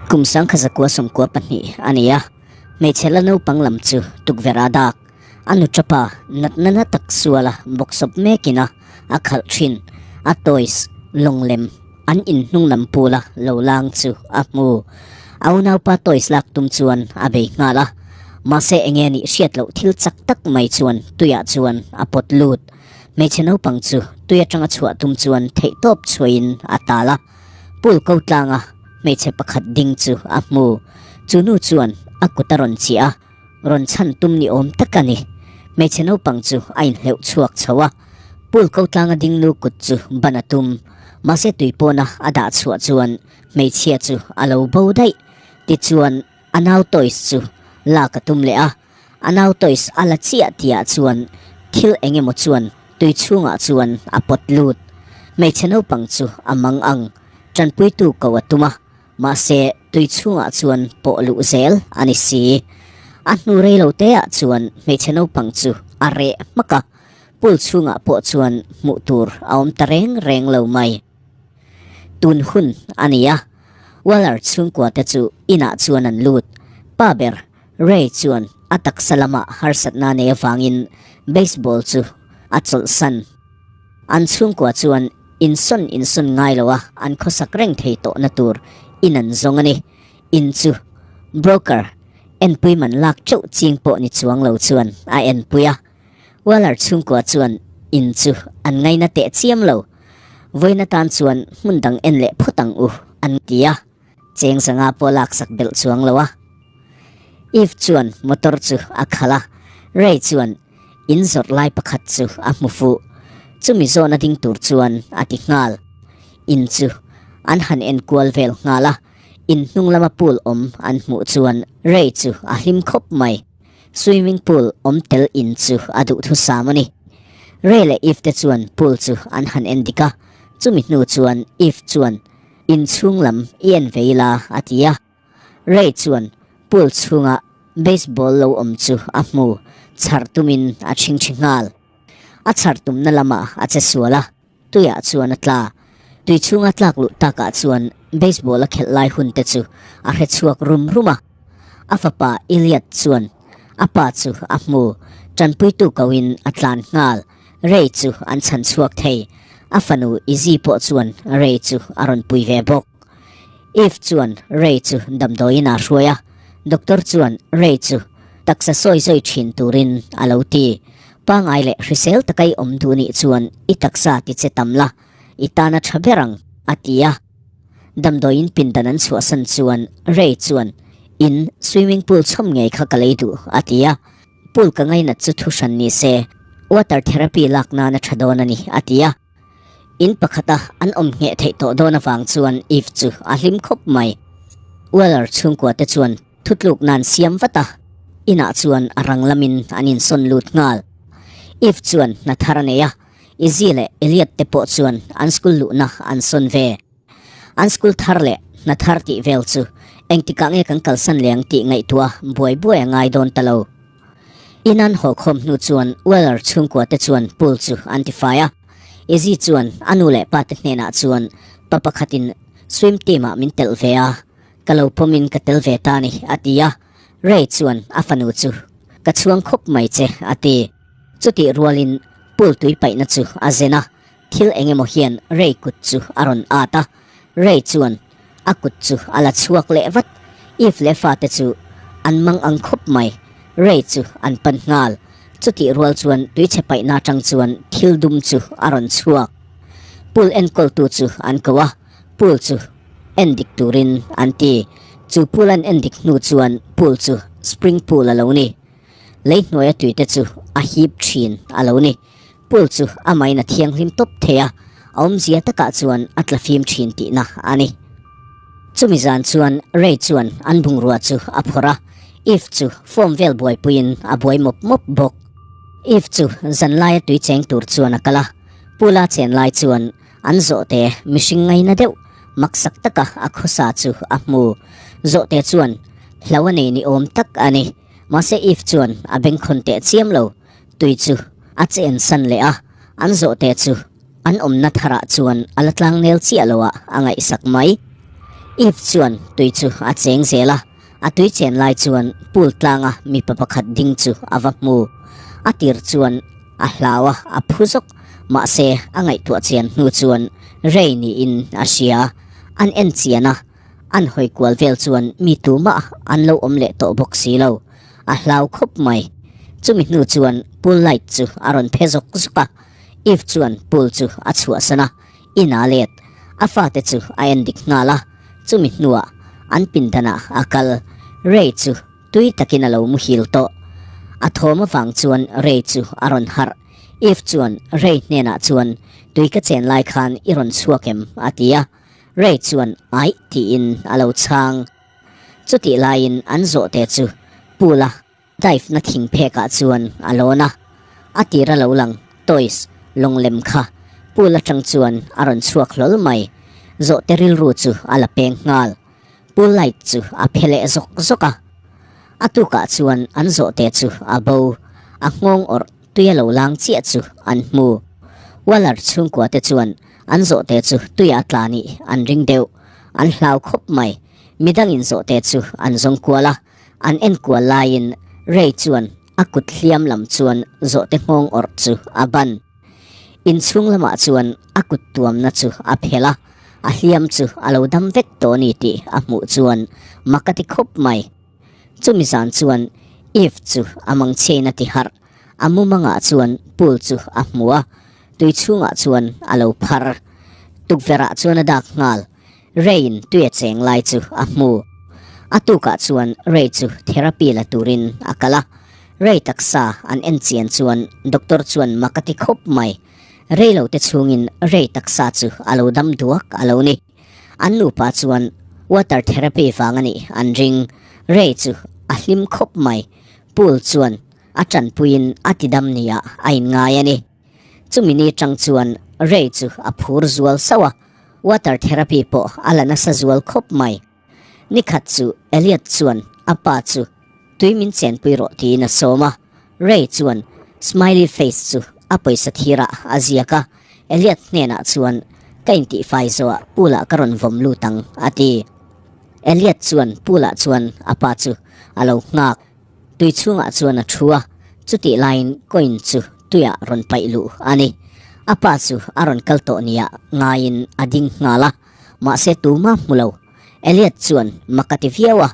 Kum 1992 a ni a, hmeichhe la naupang lam chu tukverh a dak. A nu tapa natna na tak suala bawksawp mekin a a khalh thin. A toys lawng lem an in hnung lam pula lo lang chu a hmu. A unaupa toys lak tum chuan a bei nghal a, mahse enge nih hriat loh thil chak tak mai chuan tuiah chuan a pawt lut. Hmeichhe naupang chu tui atanga chhuah tum chuan theihtawp chhuahin a tal a, pool ko tlanga hmeichhe pakhat ding chu a hmu. Chu nu chuan a kut a rawn chiah a, rawn chhan tum ni awm tak a ni. Hmeichhe naupang chu a inhleuh chhuak chho a, pool ko tlanga ding nu kut chu ban a tum. Mahse tui pawna a dah chhuah chuan hmeichhia chu a lo bo daih. Tichuan a nau toys chu lak a tum leh a. A nau toys a la chiah tihah chuan thil eng emaw chuan tui chhungah chuan a pawt lut. Hmeichhe naupang chu a mang ang, tanpuitu ko a tum a, mahse tui chhungah chuan pawh luh zel a ni si. A hnu rei lo teah chuan hmeichhe naupang chu a reh hmak a, pool chhungah pawh chuan hmuh tur a awm ta reng reng lo mai. Tun hun a ni a, Waller chhungkua te chu inah chuan an lut. Pa ber Ray chuan a taksa lama harsatna nei avangin baseball chu a chawlhsan. An chhungkua chuan insawn insawn ngai loa an khawsak reng thei tawhna tur in an zawng a ni. In chu broker enpui man lak teuh ching pawh ni chuang lo chuan a enpui a. Waller chhungkua chuan in chu an ngaina teh chiam lo. Vawiin atan chuan hmun dang en leh phawt ang u an ti a. Cheng zanga pawh laksak belh chuang lo a. Eve chuan motor chu a khalh a, Ray chuan in zawrh lai pakhat chu a hmu fuh. Chumi zawhna ding tur chuan a ti nghal. In chu an han en kual vel nghal a, in hnung lama pool awm an hmuh chuan Ray chu a hlim khawp mai. Swimming pool awm tel in chu a duhthusam a ni. Ray leh Eve te chuan pool chu an han en dik a, chumi hnu chuan Eve chuan Inchhung lam i en ve ila a ti a. Ray chuan pool chhunga baseball lo awm chu a hmu, chhar tumin a chhingchhi nghal. A chhar tumna lamah a che sual a, tuiah chuan a tla. Tui chhunga tlak luh takah chuan baseball a khelh lai hun te chu a hre chhuak rum rum a. A fapa Elliot chuan a pa chu a hmu, tanpuitu koin a tlan nghal. Ray chu an chhan chhuak thei. A fanu Izzy pawh chuan Ray chu a rawn pui ve bawk. Eve chuan Ray chu damdawiin aa hruai a, doctor chuan Ray chu taksa sawi zawi thin turin a lo ti. Pangai leh hrisel taka i awm duh nih chuan i taksa ti che tam la, i tan a tha ber ang, a ti a. Damdawiin pindan an chhuahsan chuan Ray chuan, In swimming pool chhawm ngei kha ka lei duh, a ti a. Pool ka ngainat chu thu hran ni se, water therapy lak nan a tha dawn a ni, a ti a. In pakhata an awm ngheh theih tawh dawn avang chuan Eve chu a hlim khawp mai. Weller chhungkua te chuan thutluk nan siam vat a, inah chuan a rang lamin an insawn lut nghal. Eve chuan hna thar a nei a, Izzy leh Elliot te pawh chuan an school luhna an sawn ve. An school thar leh hna thar tih vel chu engtikah nge kan kalsan leh ang tih ngaihtuah buai buai a ngai dawn ta lo. In an haw khawm hnu chuan Weller chhungkua te chuan pool chu an tifai a. Izzy chuan a nu leh pa te hnenah chuan pa pakhatin swim team ah min telh ve a, ka lo pawmin ka tel ve ta ni a ti a. Ray chuan a fanu chu ka chhuang khawp mai che a ti. Chutih rualin pool tui paihna chu a zen a. Thil eng emaw hian Ray kut chu a rawn at a, Ray chuan a kut chu a la chhuak leh vat. Eve leh fate chu an mang ang khawp mai, Ray chu an pan nghal. Chutih rual chuan tuichhe paihna atang chuan thil dum chu a rawn chhuak. Pool enkawltu chu an ko a, pool chu en dik turin an ti. Chu pool an en dik hnu chuan pool chu spring pool a lo ni. Lei hnuaia tuite chu a hip thin a lo ni. Pool chu amahin a thianghlim tawp thei a, a awmzia takah chuan a tla fim thin tihna a ni. Chumi zan chuan Ray chuan an bungrua chu a phawrh a, Eve chu form vel buaipuiin a buai mawp mawp bawk. Eve chu zanlaia tui cheng tur chuan a kal a, pool a chen lai chuan an zawhte mihring ngaina deuh maksak taka a khawsa chu a hmu. Zawhte chuan hlo a nei ni awm tak a ni, mahse Eve chuan a bengkhawn teh chiam lo. Tui chu a chen san leh a, an zawhte chu an awmna tharah chuan a la tlangnel chiah lo ah a ngaihsak mai. Eve chuan tui chu a cheng zel a, a tui chen lai chuan pool tlanga mipa pakhat ding chu a va hmu. A tir chuan a hlau a, a phu zawk. Mahse, a ngaihtuah chian hnu chuan Ray niin a hria. An en chian a, an hawi kual vel chuan mi tumah an lo awm leh tawh bawk si lo. A hlau khawp mai. Chumi hnu chuan pool light chu a rawn phe zawk zawk a. Eve chuan pool chu a chhuahsan a, in a let. A fate chu a en dik nghal a, chumi hnuah an pindanah a kal. Ray chu tui takin a lo muhil tawh. A thawm avang chuan Ray chu a rawn harh. Eve chuan Ray hnenah chuan, Tui ka chen lai khan i rawn chhuak em? a ti a. Ray chuan, Aih tiin a lo chhang. Chutih laiin an zawhte chu pool a dive na thing phek ah chuan a lawn a, a tir a lo lang toys lawng lem kha pool atang chuan a rawn chhuak hlawl mai. Zawhte rilru chu a la peng nghal. Pool light chu a phe leh zawk zawk a. A tukah chuan an zawhte chu a bo, a nghawng awrh tui a lo lang chiah chu an hmu. Waller chhungkua te chuan an zawhte chu tuia a tla nih an ring deuh. An hlau khawp mai. Midangin zawhte chu an zawng kual a, an en kual laiin Ray chuan a kut hliam lam chuan zawhte nghawng awrh chu a ban. Inchhung lamah chuan a kut tuamna chu a phelh a, a hliam chu a lo dam vek tawh ni tih a hmuh chuan mak a ti khawp mai. Chumi zan chuan Eve chu a mangchhein a ti harh. A mumangah chuan pool chu a hmu a, tui chhungah chuan a lo phar. Tukverhah chuan a dak nghal. Ray-in tui a cheng lai chu a hmu. A tukah chuan Ray chu therapy la turin a kal a. Ray taksa an en chian chuan doctor chuan mak a ti khawp mai. Rei lo te chhungin Ray taksa chu a lo dam duak a lo ni. An nupa chuan water therapy vang a nih an ring. Ray chu a hlim khawp mai. Pool chuan a tanpuiin a tidam nia a inngai a ni. Chumi ni tang chuan Ray chu a phur zual sauh a, water therapy pawh a la nasa zual khawp mai. Nikhat chu Elliot chuan a pa chu tui min chenpui rawh tiin a sawm a, Ray chuan smiley face chu a pawisa thirah a ziak a, Elliot hnenah chuan ka intihfai zawhah pool ah ka rawn vawm lut ang a ti. Elliot chuan pool ah chuan a pa chu a lo nghak. Tui chhungah chuan a thu a, chutih laiin coin chu tuiah rawn paih luh a ni. A pa chu a rawn kal tawh nia ngaiin a ding nghal a, mahse tuma hmu lo. Elliot chuan mak a ti viau a,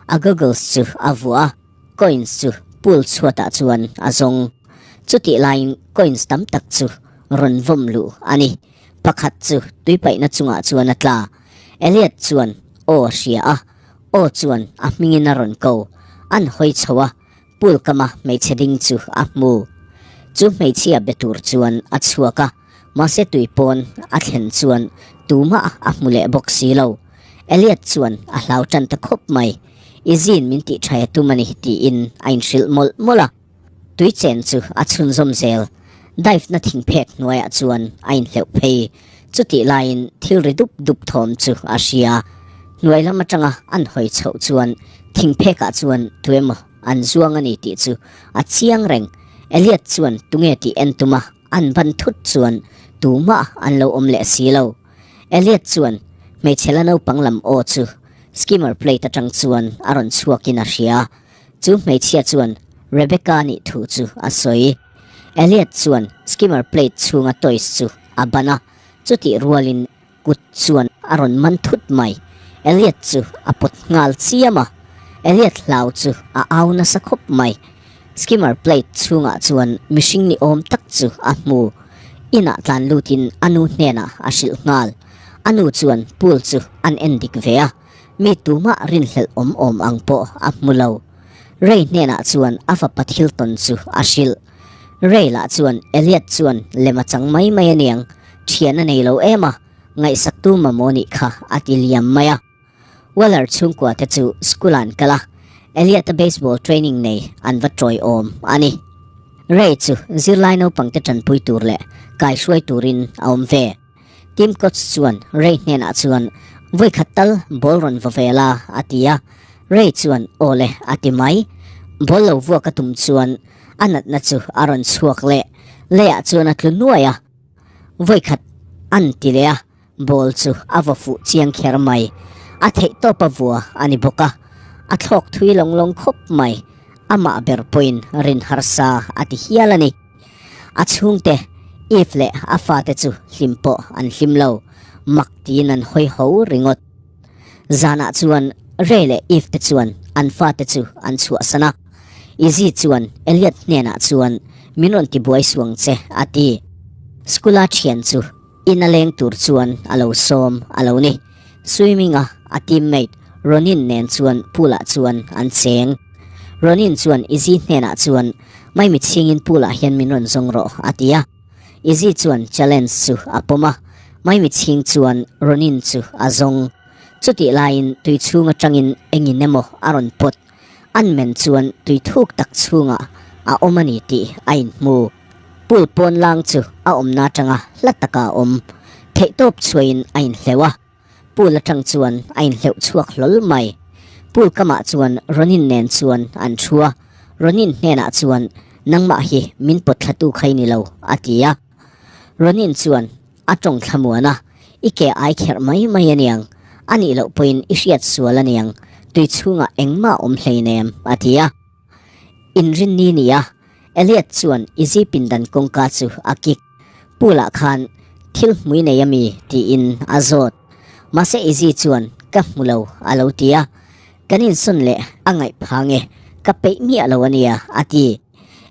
a goggles chu a vuah a, coins chu pool chhuatah chuan a zawng. Chutih laiin coins tam tak chu rawn vawm luh a ni. Pakhat chu tui paihna chungah chuan a tla. Elliot chuan aw a hria a, Aw chuan a hmingin a rawn ko. An hawi chho a, pool kama hmeichhe ding chu a hmu. Chu hmeichhia be tur chuan a chhuak a, mahse tui pawn a thlen chuan tumah a hmu leh bawk si lo. Elliot chuan a hlau tan ta khawp mai. I zin min tih tha e tum a ni tiin a inhrilh mawlh mawlh a. Tui chen chu a chhunzawm zel. Dive na thingphek hnuaiah chuan a inhleuh phei. Chutih laiin thil ri dup dup thawm chu a hria. Hnuai lam atanga an hawi chhoh chuan thingphekah chuan tuemaw an zuang a ni tih chu a chiang reng. Elliot chuan tunge tih en tum a, an ban thut chuan tumah an lo awm leh si lo. Elliot chuan hmeichhe la naupang lam aw chu skimmer plate atang chuan a rawn chhuakin a hria. Chu hmeichhia chuan Rebecca nih thu chu a sawi. Elliot chuan skimmer plate chhunga toys chu a ban a, chutih rualin kut chuan a rawn man thut mai. Elliot chu a pawt nghal chiam a, Elliot hlau chu a au nasa khawp mai. Skimmer plate chhungah chuan mihring ni awm tak chu a hmu. Inah tlan lutin a nu hnenah a hrilh nghal. A nu chuan pool chu an en dik ve a. Mi tumah rinhlelh awm awm ang pawh a hmu lo. Ray hnenah chuan a fapa thil tawn chu a hrilh. Ray lah chuan Elliot chuan lem a chang mai mai aniang, thian a nei lo em a, ngaihsaktu mamawh nih kha a ti liam mai a. Waller chhungkua te chu school ah an kal a, Elliot-a baseball training nei an va tawiawm a ni. Ray chu zirlai naupangte tanpui tur leh kaihruai turin a awm ve. Team coach chuan Ray hnenah chuan vawi khat tal ball rawn va ve la a ti a, Ray chuan aw le a ti mai. Ball lo vuak a tum chuan a natna chu a rawn chhuak leh, leiah chuan a tlu nuai a, vawi khat an ti leh a, ball chu a vaw fuh chiang kher mai. A theihtawpa vua a ni bawk a, a thlawk thui lawng lawng khawp mai. Amah ber pawhin rin harsa a ti hial a ni. A chhungte, Eve leh a fate chu hlim pawh an hlim lo, mak tiin an hawi ho ringawt. Zanah chuan Ray leh Eve te chuan an fate chu an chhuahsan a. Izzy chuan Elliot hnenah chuan min rawn tibuai suang che a ti. School-a thian chu ina leng tur chuan a lo sawm a lo ni. Swimming-a a teammate Ronin nen chuan pool-ah chuan an cheng. Ronin chuan Izzy hnenah chuan Maimi chhingin pool-ah hian min rawn zawng rawh a ti a. Izzy chuan challenge chu a pawm a, Maimi chhing chuan Ronin chu a zawng. Chutih laiin tui chhung atangin engin emaw a rawn pawt. An men chuan tui thuk tak chhungah a awm a ni tih a inhmu. Pool pawn lang chu a awmna atanga hla taka a awm. Theihtawp chhuahin a inhleuh a. Pool atang chuan a inhleuh chhuak hlawl mai. Pool kamah chuan Ronin nen chuan an thu a, Ronin hnenah chuan, Nangmah hi min pawt thlatu kha i ni lo, a ti a. Ronin chuan a tawng thlamuan a, I ke ai kherh mai mai a niang, a nih loh pawhin i hriat sual a niang, tui chhungah engmah awm hleinem, a ti a. Inrinni ni a, Elliot chuan Izzy pindan kawngka chu a kik. Pool-ah khan thil hmui nei a mi? tiin a zawt. Mahse Izzy chuan ka hmu lo a lo ti a. Kan insawn leh a ngaih phang e, ka peih miah lo a nia a ti.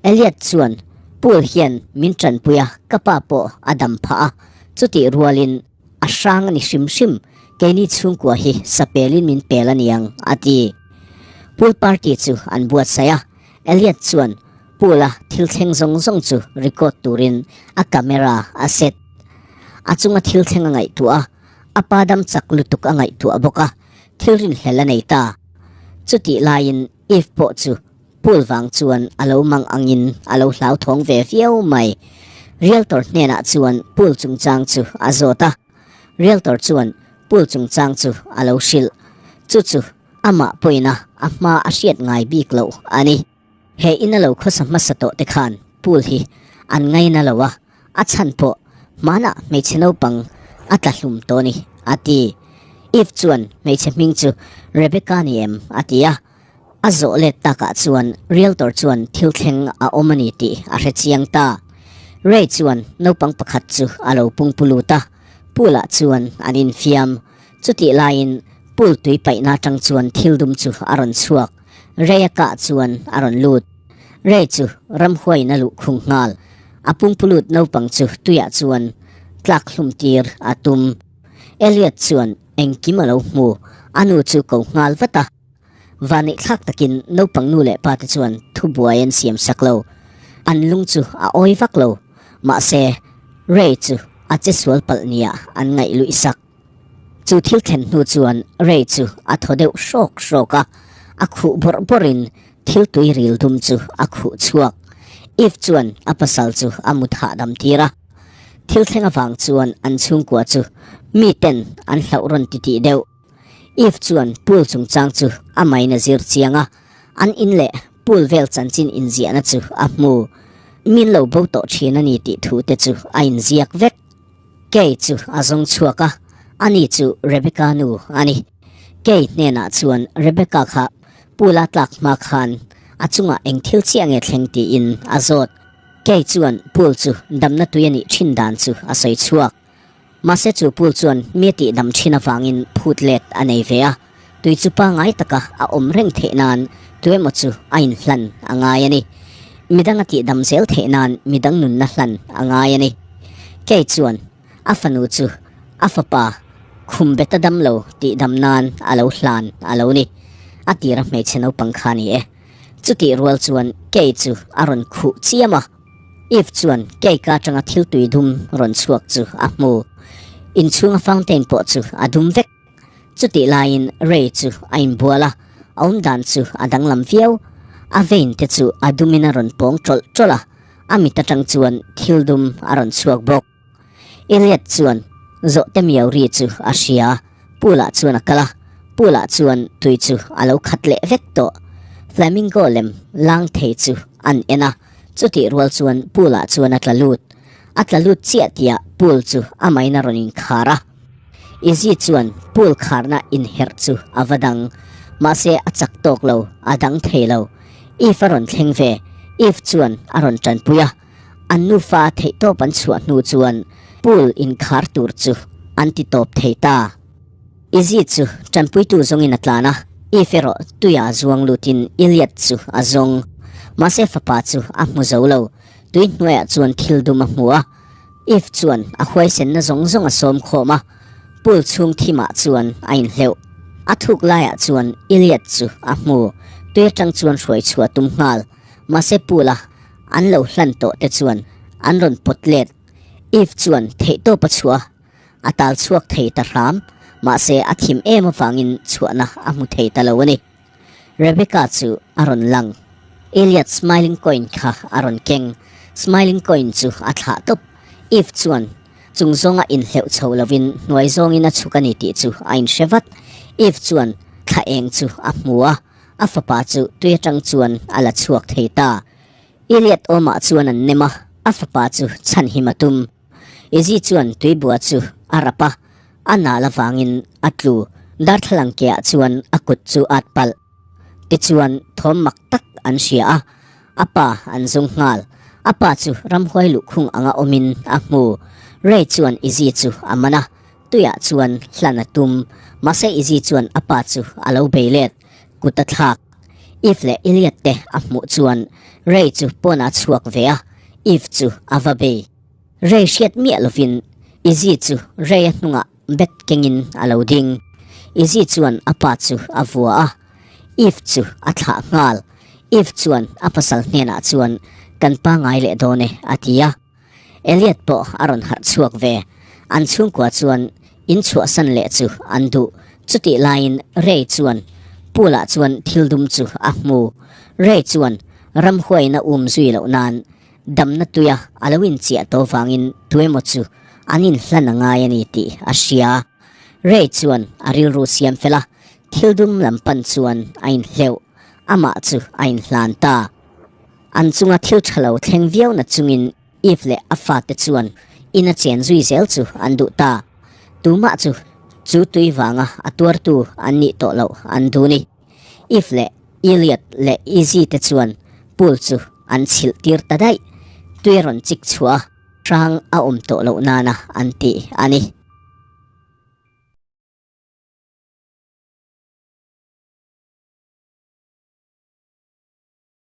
Elliot chuan Pool hian min tanpui a, ka pa pawh a dam phah a, chutih rualin A hrang a ni hrim hrim, keini chhungkua hi sapelin min pel a niang, a ti. Pool party chu an buatsaih a, Elliot chuan pool-a thil thleng zawng zawng chu record turin a camera a set. A chunga thil thleng a ngaihtuah a, a pa dam chak lutuk a ngaihtuah bawk a, thil rinhlel a nei ta. Chutih laiin Eve pawh chu Pool vang chuan a lo mang angin a lo hlauthawng ve viau mai. Realtor hnenah chuan pool chungchang chu a zawt a. Realtor chuan pool chungchang chu a lo hrilh. Chu chu amah pawina a hma a hriat ngai bik loh a ni. He in a lo khawsa hmasa tawh te khan pool hi an ngaina lo a, a chhan pawh hmanah hmeichhe naupang a tla hlum tawh ni a ti. Eve chuan hmeichhe hming chu Rebecca ni em a ti a. A zawh let takah chuan Realtor chuan thil thleng a awm a ni tih a hre chiang ta. Ray chuan naupang pakhat chu a lo pungpu lut a, pool ah chuan an infiam. Chutih laiin pool tui paihna atang chuan thil dum chu a rawn chhuak. Ray a kah chuan a rawn lut. Ray chu ramhuaiin a luh khung nghal. A pungpu lut naupang chu tuiah chuan tlak hlum tir a tum. Elliot chuan engkim a lo hmu. A nu chu ko nghal vat a. Vaneihthlak takin naupang nu leh pa te chuan thubuai an siam sak lo. An lung chu a awi vak lo. Mahse, Ray chu a che sual palh nia an ngaih luih sak. Chu thil thlen hnu chuan Ray chu a thaw deuh hrawk hrawk a, a khuh bawrh bawrhin thil tui ril dum chu a khuh chhuak. Eve chuan a pasal chu a mut hahdam tir a. Thil thleng avang chuan an chhungkua chu miten an hlauh rawn titih deuh. Eve chuan pool chungchang chu a main a zir chiang a, an in leh pool vel chanchin inziahna chu a hmu. Min lo bo tawh thin a ni tih thu te chu a inziak vek. Kay chu a zawng chhuak a, ani chu Rebecca nu a ni. Kay hnenah chuan Rebecca kha pool a tlak hma khan a chungah eng thil chiah nge thleng tiin a zawt. Kay chuan pool chu damna tui a nih thin dan chu a sawi chhuak. Mahse chu pool chuan mi a tihdam thin avangin phut let a nei ve a, tui chu pangngai taka a awm reng theih nan tuemaw chu a inhlan a ngai a ni. Midang a tihdam zel theih nan midang nunna hlan a ngai a ni. Kay chuan a fanu chu a fapa khum bet a dam lo tihdam nan a lo hlan a lo ni. A tira hmeichhe naupang kha ni e. Chutih rual chuan Kay chu a rawn khuh chiam a. Eve chuan cake atanga thil tui dum rawn chhuak chu a hmu. Inchhunga fountain pawh chu a dum vek. Chutih laiin Ray chu a inbual a, a awmdan chu a danglam viau. A vein te chu a dumin a rawn pawng tawlh tawlh a, a mit atang chuan thil dum a rawn chhuak bawk. Elliot chuan zawhte miau ri chu a hria, pool ah chuan a kal a, pool ah chuan tui chu a lo khat leh vek tawh. Flamingo lem lang thei chu an en a, chutih rual chuan pool ah chuan a tla lut. A tla lut chiah tihah pool chu a main a rawn inkhar a. Izzy chuan pool kharna inherh chu a va dang. Mahse a chak tawk lo, a dang thei lo. Eve a rawn thleng ve. Eve chuan a rawn tanpui a. An nufa theihtawp an chhuah hnu chuan pool inkhar tur chu an ti tawp thei ta. Izzy chu tanpuitu zawngin a tlan a, Eve erawh tuia zuang lutin Elliot chu a zawng. Mahse fapa chu a hmu zo lo. Tui hnuaiah chuan thil dum a hmu a. Eve chuan a huaisenna zawng zawng a sawm khawm a, pool chhung thimah chuan a inhleuh. A thuk laiah chuan Elliot chu a hmu. Tui atang chuan hruai chhuah tum nghal. Mahse pool a an lo hlan tawh te chuan an rawn pawt let. Eve chuan theihtawp a chhuah a, a tal chhuak thei ta hram. Mahse a thim em avangin chhuahna a hmu thei ta lo a ni. Rebecca chu a rawn lang. Elliot smiling coin kha a rawn keng. Smiling coin chu a thlah tawp. Eve chuan chung zawnga inhleuh chho lovin hnuai zawngin a chhuk a ni tih chu a inhre vat. Eve chuan thla eng chu a hmu a, a fapa chu tui atang chuan a la chhuak thei ta. Elliot awmah chuan an nem a, a fapa chu chhanhim a tum. Izzy chuan tuibua chu a rap a, a nal avangin a tlu. Darthlalang keah chuan a kut chu at palh. Tichuan thawm mak tak an hria a, a pa an zung nghal. A pa chu ramhuai luhkhung anga awmin a hmu. Ray chuan Izzy chu a man a, tuiah chuan hlan a tum. Mahse Izzy chuan a pa chu a lo bei let, kut a thlak. Eve leh Elliot te a hmuh chuan Ray chu pawnah a chhuak ve a, Eve chu a va bei. Ray hriat miah lovin Izzy chu Ray-a hnungah bet kengin a lo ding. Izzy chuan a pa chu a vua a, Eve chu a thlah nghal. Eve chuan a pasal hnenah chuan kan pangai leh dawn e a ti a. Elliot pawh a rawn harh chhuak ve. An chhungkua chuan in chhuahsan leh chu an duh. Chutih laiin Ray chuan pool-ah chuan thil dum chu a hmu. Ray chuan ramhuaiin a um zui loh nan damna tuia a lo inchiah tawh vangin tuemaw chu an inhlan a ngai a ni tih a hria. Ray chuan a rilru siam fel a, thil dum lam pan chuan a inhleuh. Amah chu a inhlan ta. An chunga thil tha lo thleng viau na chungin Eve leh a fate chuan in a chen zui zel chu an duh ta. Tumah chu chu tui vanga a tuartu an nih tawh loh an duh ni. Eve leh Elliot leh Izzy te chuan pool chu an chhilh tir ta daih. Tui a rawn chik chhuah a, hrang a awm tawh loh nana an ti a ni.